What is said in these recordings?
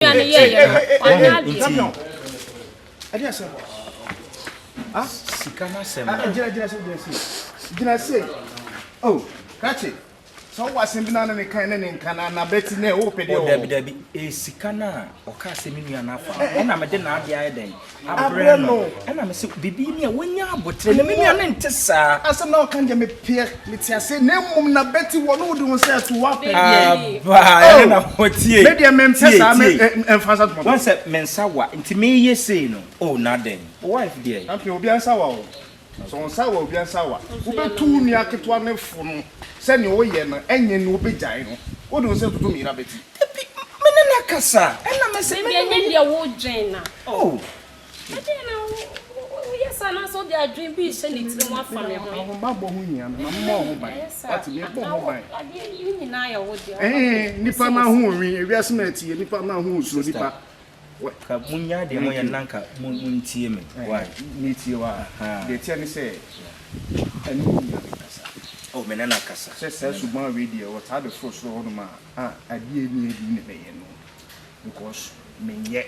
Nua no yɛɛyɛ no, wanyɛ adeɛ. Champion. Ɛde asɛm. Ah, sika no asɛm. Ah, gyina gyina se gyina se. Gyina se. Oh, krakye. Sɛ wowɔ asɛm bi na ne ne kan ne ne nka na na bɛti na ɛwɔ pɛ deɛ wɔ. Dabi dabi, e sika no a ɔkaa sɛ me nua no afa no, ɛna mede n'adeɛ ayɛ dɛn? Abrɛ no. Ɛna mese biribi ni a wɔnya aboterɛ na me nua no nte saa. Asɛm na ɔka deɛ mepeɛ mete ase na mmom na bɛti wɔ no wode wo nsa ɛto w'apɛ deɛ. Aba ɛne na wɔtie. Me deɛ mempɛ saa me ɛmfa nsa toma. Wɔn sɛ me nsa wa nti meyɛ sei no oh na dɛn wo wife deɛ. Champion obiara nsa wa o. Sɛ wo nsa wa obiara nsa wa. Wobɛtu wo nua ketewa no fo no sɛ nea ɔyɛ no ɛnyɛ nea wobɛgyae no. Wode wo nsa tutu me yere abati. Dabi, me ne no akasa ɛna mese me Baby ne ɛnyɛ me. deɛ wodwen na. Oh. Ɛdeɛn na woyɛ saa anaasɛ wode adwene bi rehyɛ ne tirim afa me ho. Ahobammɔ ho hia me, ma memmɔ wo ho ban. Ɛyɛ saa. Wate, mebɔ ho ban. Adeɛ ne nyinaa yɛ wo dea. Ɛɛ, nipa no ahoɔnwi, ewiase na ɛteɛ, nipa no ahoɔsuro nipa. Ka munya deɛ moyɛ no na nka montie me why. Metie wo a, deɛ ɛteɛ ne sɛ ɛne wo nua no nkasa. Oh me ne no akasa. Sɛ saa suban wei deɛ ɔtaa de foro soro hɔnom a, ah adeɛ nni adi na ɛbɛyɛ no because menyɛ.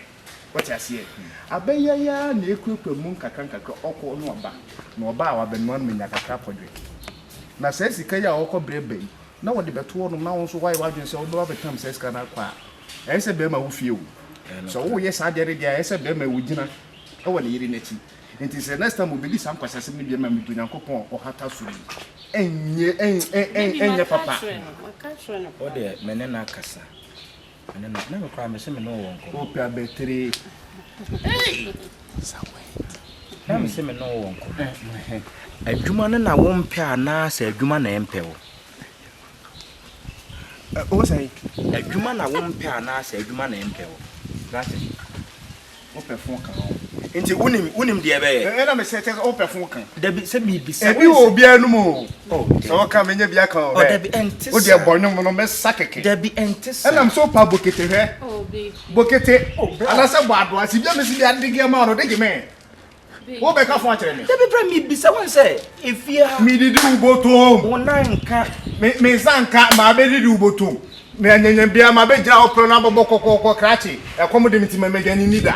Wote aseɛ? Abɛyɛ yi ara na ɛkurakura mu nkakra nkakra ɔkɔ na ɔba, na ɔba a wabɛnoa no manya kakra akɔdwe. Na saa sika yi a ɔkɔbrɛ ba yi, na wɔde bɛto hɔnom na wo nso woayɛ w'adwene sɛ wobɛba abɛtam saa sika no akɔ a, ɛyɛ sɛ barima wo fie o. Sɛ woyɛ saa adeɛ no deɛ a, ɛyɛ sɛ barima wogyina wɔ ne yere no akyi. Nti sɛ next time obɛdi saa nkwaseasɛm no bi ama me de Onyankopɔn a ɔhata soro yi, ɛnyɛ, Baby, ɛnyɛ maka papa. akyerɛ no, maka akyerɛ no Wo paa. deɛ me ne no akasa. Me ne no, na me koraa mese me ne wo wɔ nkɔmmɔ. Wopɛ abɛtire. Hey! Na mese me ne wo wɔ nkɔmmɔ. Adwuma no na wompɛ anaa sɛ adwuma na ɛmpɛ wo? Wo sɛn? Adwuma na wompɛ anaa sɛ adwuma na ɛmpɛ wo? Wate? Wopɛ fon ka ho. Nti wonim wonim deɛ ɛbɛyɛ? Ɛna mesɛ kyɛ sɛ wopɛ fon ka. Dabi sɛ mebisa. Ebi wɔ obiara anum o. Oh, Sɛ woka menya bi aka o Oh, hwɛ. dabi ɛnte Wo deɛ saa. bɔ nnwom no mɛsa kɛkɛ. Dabi ɛnte saa. Ɛnam sɛ wopɛ abokete hwɛ. Oh baby. Bokete. Oh, bra. Anaasɛ bɔ adoa. Sɛ bia mesi de adege ama wo no de gye me. Wo bɛka fo akyerɛ me. Dabi bra mebisa wɔn sɛ efie ha. Medidi wo botom. Wo nan nka. Me me nsa nka ma abɛdidi wo botom. Me anyanya bia ma bɛgyina wo pɛrɛ no abɔbɔ kɔkɔɔkɔ krakye. Ɛkɔm de me ti ma m'aduane nni da.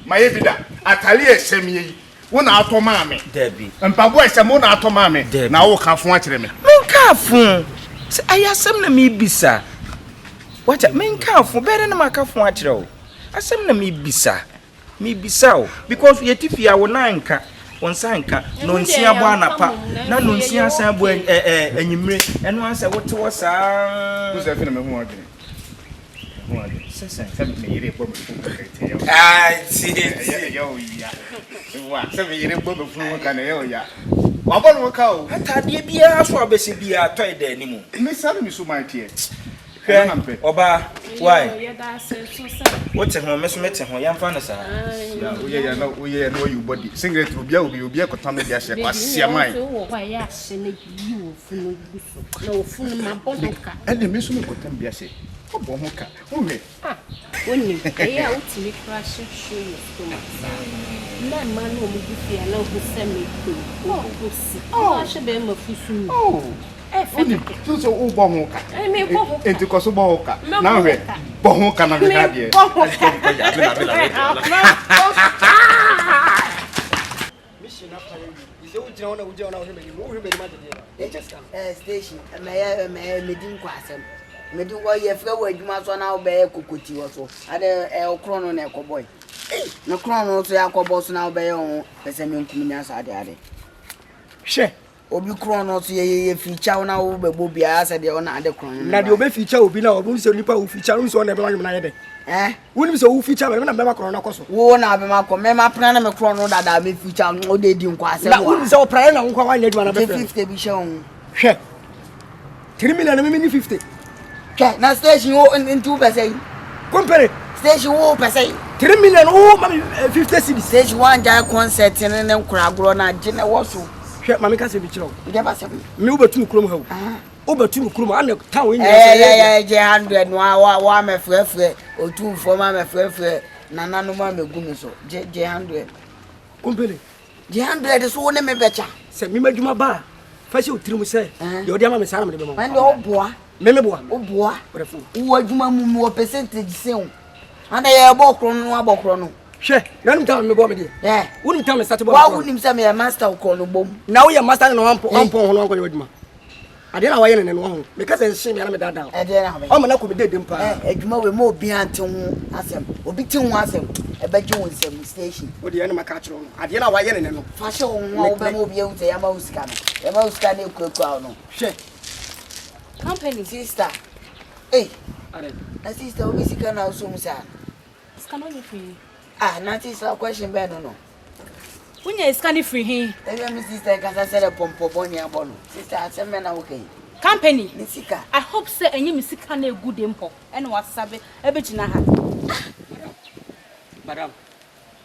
Mayɛ bi da. Atare a ɛhyɛ me yi wo na atɔ maa me. Dabi. Mpaboa a ɛhyɛ me wo na atɔ maa me. Dabi. Na wo ka fo akyerɛ me. Menka fo. Sɛ ɛyɛ asɛm na mebisa. Wate menka fo. Bɛyɛ dɛn na maka fo akyerɛ wo? Asɛm na mebisa. Mebisa wo because yɛte fie a wo nan nka, wo nsa nka, nonsia bɔ anapa na nonsia asan bɔ anwummere, ɛno ara sɛ wote hɔ saa. Wo sɛ afei na mahu w'adwene. Mahu w'adwene. Sɛ sɛn? Sɛ me yere bɔ me funu ho ka nti ɛyɛ wo. Ah, tie tie. Ɛyɛ wo ya. Wa sɛ me yere bɔ me funu ho ka na ɛyɛ wo ya. Wabɔ ne ho ka o. Ataadeɛ biara so a wobɛhyɛ biara tɔe da anim. Me saa na me suban teɛ. Hwɛ, ɔbaa, why? Wote ho, me so mete ho, yɛmfa no saa. Woyɛ yɛ na woyɛ yɛ na wayi wo body. Singlet obi a obi obi akɔtam no de ahyɛ kwasia man. Ɛnna me nso mekɔtam bi ahyɛ. Wabɔ ho ka. Wohwɛ. Ah, wonim, ɛyɛ a wotumi kora hyɛ show your stomach saa. Na mmaa no a wɔgu fie a na wohu sɛ mekɔ yi, wɔkɔ si. Wɔn ahyɛ bɛrima fi so mu. Wonim, so sɛ wobɔ ho ka. Enti kɔ so bɔ ho ka. Na hwɛ, bɔ ho ka na hwehwɛ adeɛ. Station, ɛmɛyɛ ɛmɛyɛ medi nkɔ asɛm. Medi nkɔ yɛfrɛ wɔ adwuma so na wobɛyɛ kokoti wɔ so. Ade ɛɛ ɔkorɔ no na ɛkɔbɔe. Ne korɔ no so yɛakɔbɔ so na wobɛyɛ ho pɛ sɛ menkum nya saa de ade. Hwɛ. Obi korɔn no so yɛ yɛ fiikya wo na wo bɛbɔ biara sɛ deɛ wo na ade korɔn no. Na deɛ ɔbɛ fiikya obi na ɔbɛhu sɛ nipa wo fiikya no sɛ ɔna ɛbɛma nwom no ayɛ dɛ. Eh? Wonim sɛ wo fiikya mɛ na mɛma korɔn no akɔ so. Wo na abɛma kɔ mɛma pena na me korɔn no dada me fiikya no wode di nkɔ asɛm wa. Na wonim sɛ ɔpra na wo nkwa wanyɛ adwuma na bɛfrɛ no. 50 bi hyɛ wo ho. Hwɛ. 3 million me me 50. Hwɛ na station wo nti wo pɛ sɛ yi. Company. Station wo pɛ sɛ yi. 3 million wo ma me 50 cedis. Station wangyae concert ne ne nkoragorɔ na agye na ɛwɔ so. Hwɛ ma me ka sɛ bi kyerɛ wo. Deɛ ba sɛm. Me wo bɛtu me kurom ha o. Wo bɛtu me kurom ana town yi nyinaa sɛ. Ɛyɛ yɛ gye 100 no a wa wa mɛfrɛfrɛ otumfoɔ ma mɛfrɛfrɛ nananom a mɛgu me so gye gye 100. Company. Gye 100 so wo ne me bɛkya. Sɛ me madwuma ba a fa hyɛ wo tirim sɛ deɛ ɔde ama me saa na mede bɛma wo. Ɛnde ɔboa. Me meboa. Woboa. Wowɔ adwuma mu mewɔ percentage sen wo. Ana yɛbɔ korɔ no abɔ korɔ no. Hwɛ, na wonim tam mebɔ me deɛ. Ɛ. Wonim tam mesate bɔ me korɔ. Wa wonim sɛ meyɛ master korɔ no bom. Na woyɛ master no na wampɔn ho no wankɔyɛ w'adwuma. Adeɛ na wayɛ no nɛ no wahu. Meka sɛ nhye me ana medaadaa wo. Ɛdeɛ na wobɛyɛ. Ɔma no akɔ me dɛdɛm paa. Ɛ adwuma wei ma obiara nte ho asɛm. Obi te ho asɛm ɛbɛgye wo nsam station. Wo deɛ ɛna maka akyerɛ wo no. Adeɛ na wayɛ no nɛ no. Fa hyɛ wo ho a wobɛma obi ahu sɛ yɛama wo sika no. Yɛma wo sika no ekuakua wo no. Hwɛ. Company. Sister. Ei. Na sister obi sika na wosɔ mu saa. Sika no firi he? Ah, na sister question bɛn no no. Wonya sika no firi he? Ɛyɛ me sister kasa sɛ dɛ pɔmpɔ bɔne abɔ no. Sister asɛm bɛn na woka yi? Company. Ne sika. I hope sɛ ɛnyɛ me sika na egu dem hɔ ɛna wasesa bɛ ɛbɛgyina ha. Madam, madam,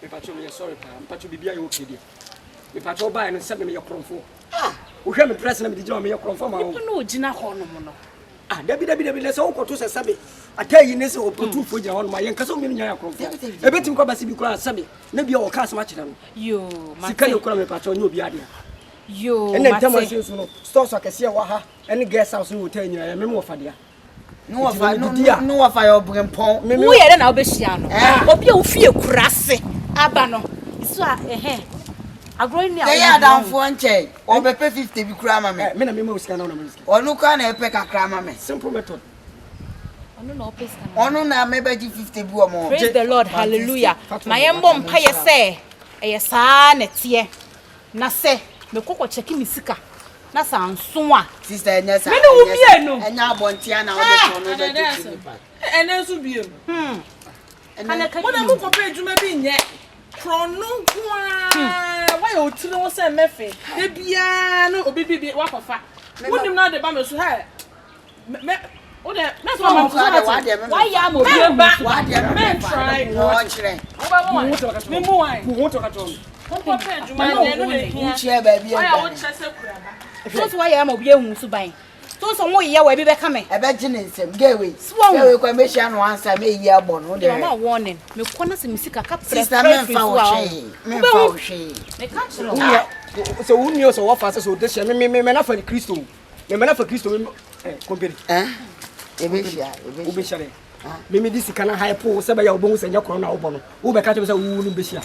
mepakyɛw meyɛ sorry paa, mepakyɛw biribi ayɛ okay deɛ. Mepakyɛw wobaeɛ no sɛ me meyɛ korɔmfoɔ. Ah! Wohwɛ me dress na mede gyina hɔ meyɛ korɔmfoɔ ma wo. Nipa na ogyina hɔ nom no. Ah, dabi dabi dabi, na sɛ wokɔto sɛ sɛbe ataa yi ne sɛ ɔtumfoɔ gyina hɔ nom a, yɛnka sɛ womienu nyinaa yɛ akorɔmfoɔ. Ɛbɛtumi kɔ bɛse bi koraa sɛbe na bia ɔka asɛm akyerɛ no. Yoo, mate. Sika na okura mepakyɛw nyɛ obi adea. Yoo, Ɛna ntam mate. ase nso no, stores akɛseɛ wɔ ha ɛne guest house ne hotel nyinaa yɛ meme wɔfa dea. Ne wɔfa Nti no medidi a- ne wɔfa yɛ ɔbrempɔn. Meme Woyɛ dɛ na wobɛhyia no. Eh. Obi a wofi akuraase aba no. So a ɛhɛn. Agorɔ yi ni a Yɛyɛ adamfoɔ nkyɛn. Ɔbɛpɛ 50 bi koraa ma me. Eh, me na mema wo sika na wo na ma me sika. Ɔno koraa na ɛpɛ kakra ma me. Simple method. Ɔno na ɔpɛ sika ma. Ɔno na mebɛgye 50 bi wɔ mo hɔ. Praise the Lord, hallelujah. Fa to Ma hɔ, yɛmbɔ fa to mpaeɛ sɛ ɛyɛ saa na ɛteɛ. Na sɛ mekɔ kɔkyɛke me sika na sɛ anso a. Sister ɛnyɛ saa. Me ne wo ɛnyɛ saa. mmienu. Ɛnyɛ abɔnten na wode kɔ no bɛgye ti nipa. Ɛnɛ nso biem. Kanaka Mo na mo kɔpɛ adwuma bi nyɛ. Korɔno nko ara. Wayɛ otiri ho sɛ mɛfe. Da biara no obi bi bi wakɔfa. Wonim na ɔde ba me so hɛ. Mɛ wo de mɛ fɔ ma Wo koraa de wadeɛ me Wayɛ ama obi ahu. Mɛmba. Wadeɛ me Mɛntrae. Na ɔkyerɛ. Wobɛma Wo ho wan. tɔ ka kyerɛ Memu wan. Wo ho tɔ ka kyerɛ me. Wokɔpɛ adwuma nyɛ no na ehia. Wokyerɛ baabi Wayɛ aduane. wokyerɛ sɛ kuraba. So so wayɛ ama obi ahu so ban. So so wo yɛ wɔ ebi bɛka me. Ɛbɛgye ne nsam. Gay wei. So wɔn. Gay wei kɔ mɛhyia no ansa mɛyi abɔ no. Wo deɛ Mama hwɛ. warning. Mekɔ na sɛ me sika ka prɛ Sister prɛ firi mɛmfa so wo a. hwee. Mɛmfa wo hwee. Meka kyerɛ wo. Wo nua sɛ wo nua sɛ wɔfa sɛ sɛ ɔde hyɛ me me me mɛna fa Kristo. Me mɛna fa Kristo me eh kompere. Eh? Yɛbɛhyia. Yɛbɛhyia. Wobɛhyia dɛ. Me me di sika na hype wo sɛ bɛyɛ wobɛhu sɛ nyɛ korɔ na wobɔ no. Wobɛka kyerɛ me sɛ wo no bɛhyia.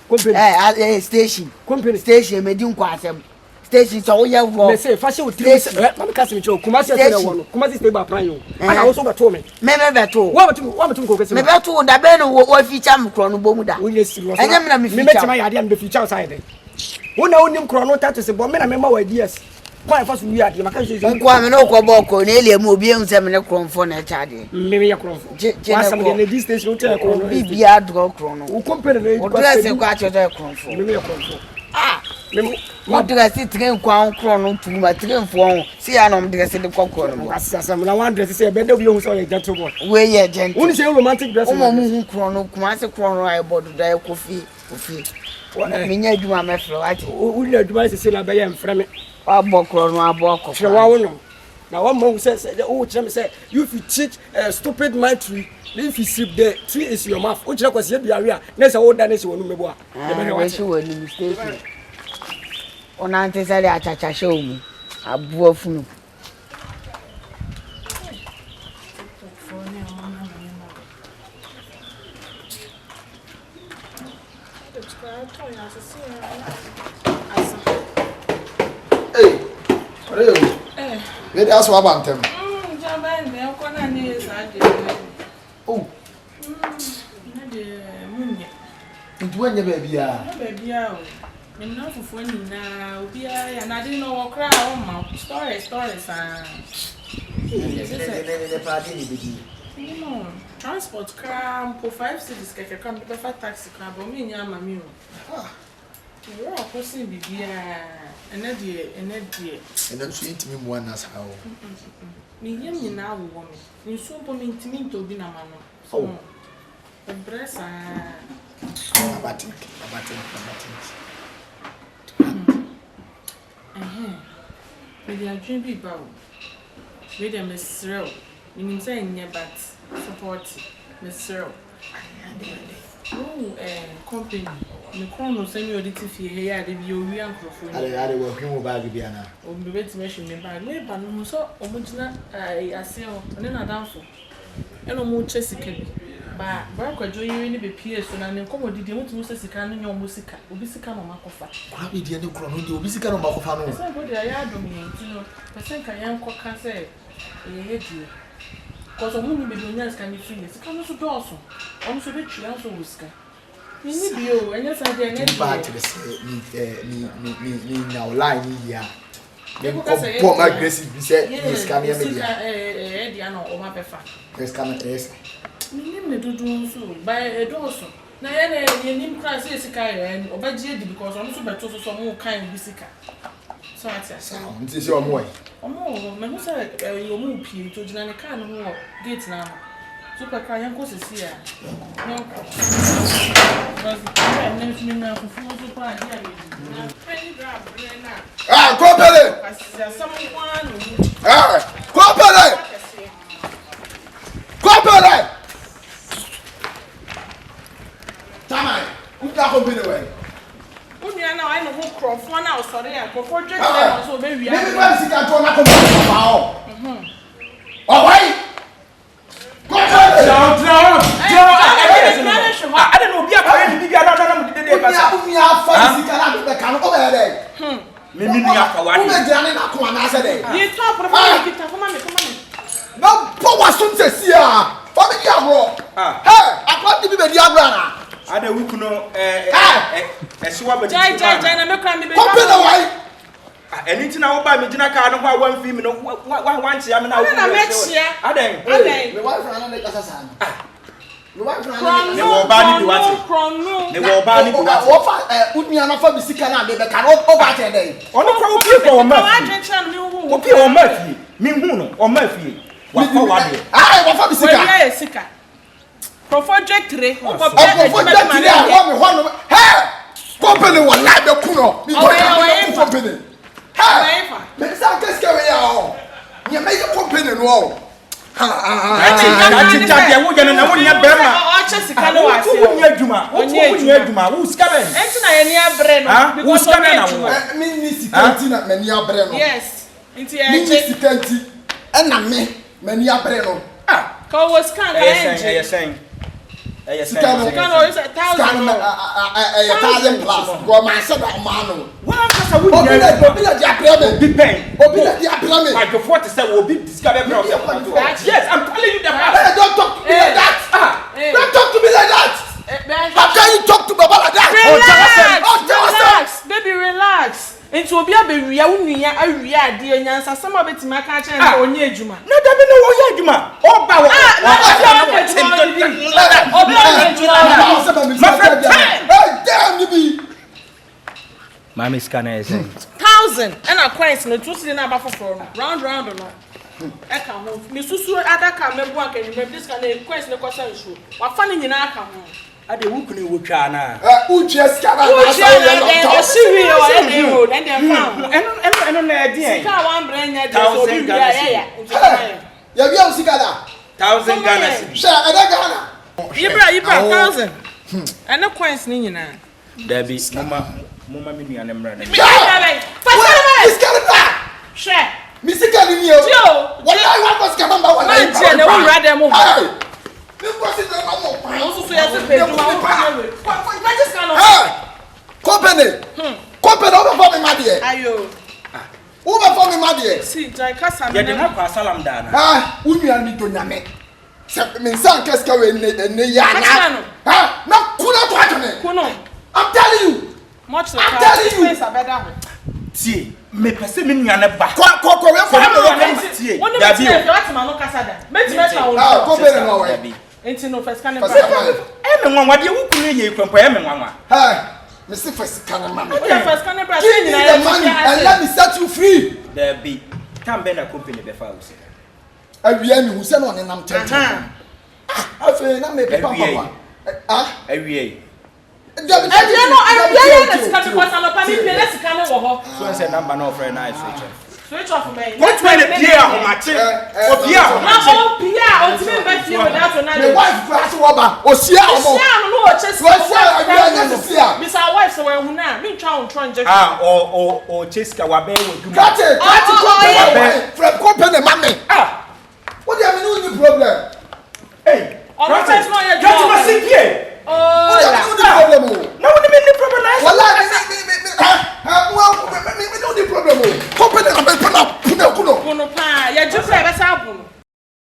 Kompere. Eh, eh, station. Kompere. Station medi nkɔ asɛm. Station sɛ woyɛ wɔ. Me se fa hyɛ wo tirim sɛ eh ma me ka sɛ me kyerɛ wo Kumasi ase na ɛwɔ no. Kumasi state ba pran yo. Ana wo so bɛto me. Me me bɛto. Wo bɛto wo bɛto me kɔ kɛse. Me bɛto wo da bɛn no wo feature me korɔ no bɔ mu da. Wo nyɛ serious. Ɛnyɛ me na me Me feature. mɛtumi ayɛ adeɛ a me bɛ feature wo saa yɛ dɛ. Wo na wonim korɔ no tatese bɔ me na mema wo ideas. Kwan fa so wie adeɛ maka sɛ Nko a me ne wokɔ bɔɔ korɔ no elia mu obi ehu sɛ me ne korɔmfoɔ na ɛkyɛ adeɛ. Me meyɛ korɔmfoɔ. Gye gye ne W'asɛm deɛ kɔ. na di station wo kyɛ korɔ no. Obi biara dorɔ korɔ no. Wo company na Wo dress kɔ akyerɛ sɛ korɔmfoɔ. Me meyɛ korɔmfoɔ. Ah! Me mo Wo dress train kwan korɔ no tu ma trainfoɔ ho si ya na ɔmo dress de kɔ korɔ no bɔ. W'asɛ asɛm na wan dress sɛ ɛbɛda obi ehu sɛ ɔyɛ gentle boy. Wei yɛ gentle. Wo ni sɛ romantic dress. Wo ma ɔmo hu korɔ no Kumasi korɔ no a ɛbɔ dodo a ɛkɔ fie kɔ fie. Menya adwuma mɛfrɛ wate. Wo nya adwuma sese na bɛyɛ mfrɛ me. Wabɔ korɔ no abɔ akɔ. Kyerɛ wa wo no. Na wɔn ma wo sɛ sɛ wo kyerɛ me sɛ if you teach a stupid man tree if you sleep the tree is your mouth. Wo kyerɛ kwasi ebi awe a ne sɛ wo da ne sɛ wɔn mɛbo a. Yɛbɛhwɛ wate. Bɛhyɛ wɔ anim station. Wonante sɛ de akyakya hyɛ wo mu. Aboa funu. Hey, ɔre o. Wei de aso aba ntɛm. Oh. Nti woanyɛ baabiara? Baabiara o. Me nnamfofoɔ nyinaa obiara yɛ na ade no wɔ koraa a ɔmma wo. Story story saa. Transport koraa mpo 5 cedis kɛkɛ koraa mede bɛfa taxi koraa bɔ ɔmo nyɛ ama me o. Mewɔ ɔko sen biribiara. Ɛnɛ deɛ ɛnɛ deɛ. Ɛnɛ nso yɛntumi mmoa nna saa o. Me yam nyinaa wowɔ me. Nsuo mpo mentumi ntɔ bi na manom. So ɛbrɛ saa. Abatink, abatink, abatink. Ɛhɛn. Mede adwene bi ba o. Wei deɛ mesrɛ wo. Menim sɛ ɛnyɛ but support. Mesrɛ wo. Wohu eh, company. Me kɔn no sɛ ne ɔde te fie ha yi a de bi owia nkurɔfoɔ ni. Ade ade wɔhwɛ wo baage bi anaa? Obi bɛtumi ahwɛ me bag. Meba no hu sɛ ɔmo gyina aseɛ hɔ ɔne n'adamfo ɛna ɔmo kyɛ sika bi. Ba Bra Kwadwo yere no bɛpuee so na ne nkɔmmɔdidie mu wotumi hu sɛ sika no nyɛ wɔn sika, obi sika na wɔakɔfa. Kora bi deɛ ne korɔ no deɛ obi sika na wɔakɔfa no o. Ɛsɛ mpo deɛ ayɛ adom yɛn nti no pɛ sɛ nka yɛnkɔka sɛ ɛyɛ yɛ deɛ cause wɔn nnim baabi ɔnyaa sika no firi yɛ, sika no nso dɔɔso, ɔno nso ɔbɛtua nso ɔwɔ sika. Menni bi o, ɛnyɛ saa deɛ ɛnɛ deɛ. Nti kyerɛ sɛ me ɛɛ me me me me nya wo line yi yie a. Me nkɔ bɔ ma aggressive bi sɛ yɛ sika no yɛ me dea. Sika ɛyɛ dea na ɔba bɛfa. Yɛ sika no ɛyɛ sɛ. Menim ne dodoɔ nso o, but ɛdɔɔso. Na yɛn na yɛnim koraa sɛ yɛ sika yɛ ɔbɛgye adi because ɔno nso bɛto so sɛ ɔmo kan obi sika. So ate ase. Saa nti sɛ ɔmo wɔ he? Ɔmo wɔ hɔ, mahu sɛ ɛyi ɔmo repie nti ogyina ne car no ho wɔ gate no ano. Nti wopɛ koraa yɛnkɔ sisi a, yɛnkɔ. Because ɛbrɛ nnɛ nso menya fufuo nso paa adeɛ a medi. Na pɛ ne berɛ abrɛ no a. Ah, kɔpɛlɛ! Kwasi asɛm nko ara na ɔmu di. Ah, kɔpɛlɛ! Kɔpɛlɛ! Taman, wotwa kɔmpene wɛ. Wo nua no a ɔyɛ ne ho korɔmfoɔ no a ɔsɔre a nkurɔfoɔ dwe kyerɛ no sɛ ɔbɛwia adeɛ. Meme ba sika toɔ na kɔmpene ɔfa hɔ. Ɔhɔ yi. Adɛn na obi akɔyɛ ne biribi a na ɔnam de dede ba sa? Wo nua afa ne sika na ade bɛka no, wobɛyɛ dɛn? Me me nua afa w'ade. Wobɛgyina ne n'ako anaasɛ dɛn? Yi top no fa ma me kita fa ma me fa ma me. Mɛbɔ w'asom sɛsi a. Fa me di agorɔ. Hɛ, akora de bi bɛdi agorɔ anaa? Adɛn wo kunu ɛhyew abɛdi Gyae gyae gyae na me kora me bɛdwa. Kɔpɛ na wae. Ɛno nti na wobaa megyina kaa no ho a woamfii me no, woankyea me na Adɛn na mɛkyea? Adɛn? Adɛn? Me wife na ne kasa saa no. Me wife na ne Korɔno, Mewɔ ɔbaa no bi wate. korɔno, korɔno. Mewɔ ɔbaa no bi wate. Wɔfa wo nua no fa me sika no a mebɛka no, woba kyerɛ dɛn? Ɔno kora wopie kɔ ɔma Ka fie. w'adwene kyerɛ no mehu wo. Wopie ɔma fie. Mehu no ɔma fie. Wafa w'adeɛ. Ae, wafa me sika. Wawia yɛ sika. Nkurɔfoɔ dwetire. Wokɔpɛ Nkurɔfoɔ adwuma bi ma dwetire no a yɛ. wɔ me hɔ nom. Hɛ! Company wɔ lie bɛku no. Me Ɔwɔ ka ɔwɔ bɛku efa. company. Hɛ! Ɔwɔ efa. Me nsa nka sika wei a ɔ. Nea mɛyɛ company no ɔ. Ha ha ha. Kati kati gya deɛ woyɛ no na wonyɛ bɛrima. Ɔkyɛ sika no wɔ Wotu aseɛ. wonyɛ adwuma. Wotu wonyɛ adwuma. Wo sika bɛn? Ɛnti na yɛn ani abere no. Ha? Wo Because sika ɔnyɛ bɛn na adwuma. wowɔ? Me nni sika nti na m'ani abere no. Yes. Nti Me nni ɛgye. sika nti ɛna me m'ani abere no. Ah! Ka ɔwɔ sika nka Ɛyɛ sɛn? ɛngye. Ɛyɛ sɛn? Ɛyɛ sɛn? Sika no Sika no ɔyɛ sɛ sika thousand no o. ɛyɛ thousand plus because maa hyɛ da ɔmaa no. Wankasa wo Obi nyɛ na adwuma. obi na di abrɛ me. Obi bɛn? Obi na di abrɛ me. Kwadwofoɔ te sɛ wo obi de sika bɛbrɛ wo sɛ kwadwo. Yes, I'm telling you the fact. Hey, don't talk to me like that. Ah. Don't talk to me like that. How can you talk to Baba like that? Relax, Oh, tell us relax, baby, relax. Nti obi abɛwia wo nua awia adeɛ nyansasɛm a wobɛtumi aka akyerɛ no sɛ ɔnyɛ adwuma. Na dabi na ɔyɛ adwuma. Ɔba wɔ. Ah, na obi a ɔnyɛ adwuma ɔdidi. Obi a ɔnyɛ adwuma ɔdidi. My friend, time. Hey, damn you be. Maame sika na ɛyɛ sɛn? 1000 ɛna coins no 2 cedi na aba foforɔ no round round no ɛka ho. Mesusu adaka a mɛbu anka anwummerɛ mede sika no coins no kɔsa nsuo. Wafa ne nyinaa aka ho. Ade wo kunu wo twa na. Eh, utua sika na na Wotua asa na yɛ dɛn lɔtɔ. ɔhye wie ɔyɛ den road ɛn deɛ fa ho. Ɛno ɛno ɛno na ɛdeɛn? Sika a wambrɛ nyɛ deɛ sɛ obi 1000 wie a Ghana yɛya cedi. nti fa yɛ. Yɛ wia wo sika da. 1000 Ghana cedi. Hwɛ ɛdɛ Ghana. Yibra yibra 1000 ɛne coins ne nyinaa. Dabi moma moma me nua no mmra na. Me nua bɛn? Fa sika no ma Me sika no bra. Hwɛ. Me sika no nie o. Gye o. Wɔn a wɔn sika no ma wɔn. Mankyɛ na wowura dɛm hɔ. Hey. Me nkɔ si dɛm ɔmo kwan. Wo nso so yɛse pɛ adwuma wo kwan wei. Kɔ kɔ gye sika no. Hey. Company. Company wobɛfa me ma deɛ. Ayo. Wobɛfa me ma deɛ. Si gyae kasa me Yɛde no akɔ asalam daa na. Ah, wo nua no dɔ nyame. Sɛ me nsa nka sika wei ne ne yɛ ana. Kakyerɛ no. Ha, na ku no to atwene. Ku no. I'm telling you. Mɔkyerɛ I'm paa telling you. space abɛda hɔ. Tie, mepɛ sɛ me nua no ba. Kɔ kɔ kɔ wei Sɛ kɔ me nua ha no ba tie. Wo ne me Dabi tena o. fie woate m'ano kasa da. Mɛtumi atwa wo Ah, ntorɔ. kɔ bɛrɛ no awɛ. Dabi. Nti no fa sika no Fa bra. sika ma yɛ. Ɛyɛ me nwanwa deɛ wo kunu yɛ yi kura mpo ɛyɛ me nwanwa. Hey, me se fa sika no ma me. Wode fa sika no bra sɛ Give me nyinaa the yɛte money fie ha and sɛ. let me set you free. Dabi. Tam bɛn na company bɛfa wo sika? Awia mi hu sɛ na ɔne nam tɛntɛn. Aha. Ah, afei na me pepa Awia yi. mpaboa. Ah, Awia yi. dabi Awia no awia yɛ na sika because anɔpa me pie na sika no wɔ hɔ. So sɛ number na ɔfrɛ na ayɛ switch off. Switch off bɛn. Wɔtumi na pie ahomakye. Opie Na ahomakye. ɔpie a ɔntumi mba fie without Me knowledge. wife kura so wɔba. Ohyia ɔmo. Ɔhyia no na ɔkyɛ sika. Wɔhyia awia nyɛ sisi a. Bisa wife sɛ wɔahu no a mentwa wo ntorɔ ngye hwee. Ah, ɔ ɔ ɔkyɛ sika wabɛn wɔ adwuma. Kati, kati Oh, oh, company oh, wɔ. Frɛ company ma me. Ah, Wo deɛ me ne wo ni problem. hey. Ɔno pɛ sɛ ɔyɛ adwuma Kati wɔ ma si pie.